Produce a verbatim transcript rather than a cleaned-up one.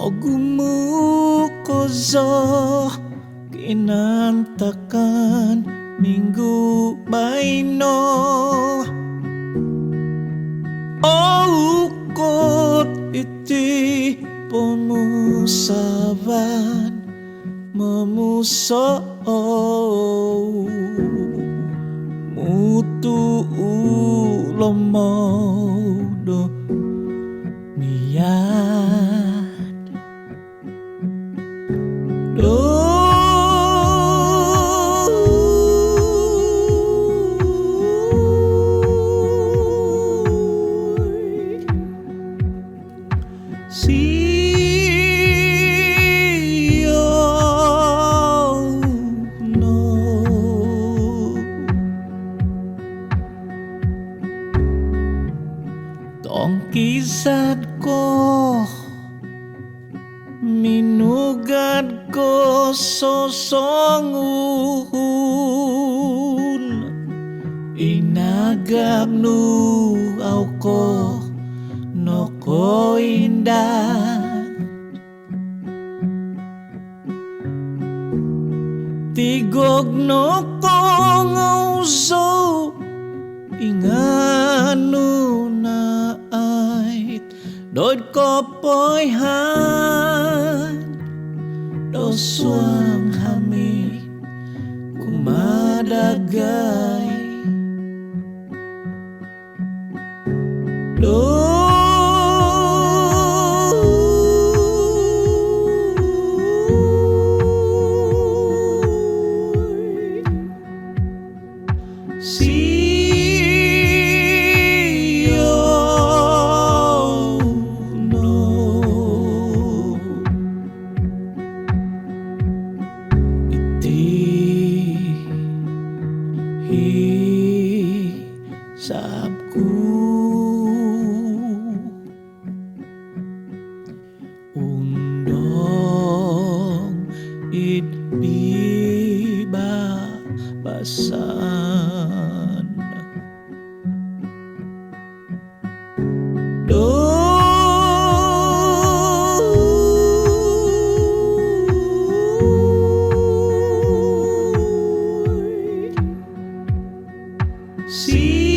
Ogumu' kozo kinaantakan minggu baino. Oukot iti pomusaavan momuso', mutu'u lomou do miad. Doi siou no tongkizad ko, minugad ko sosonguhun, inagak nu au ko nokoinda. Tigog no kongou zou inganu naait doid kopoihaan do suang hamin kumaa dagai. Doi siou no iti hi sabku. Undong id pibabasan. Doi siou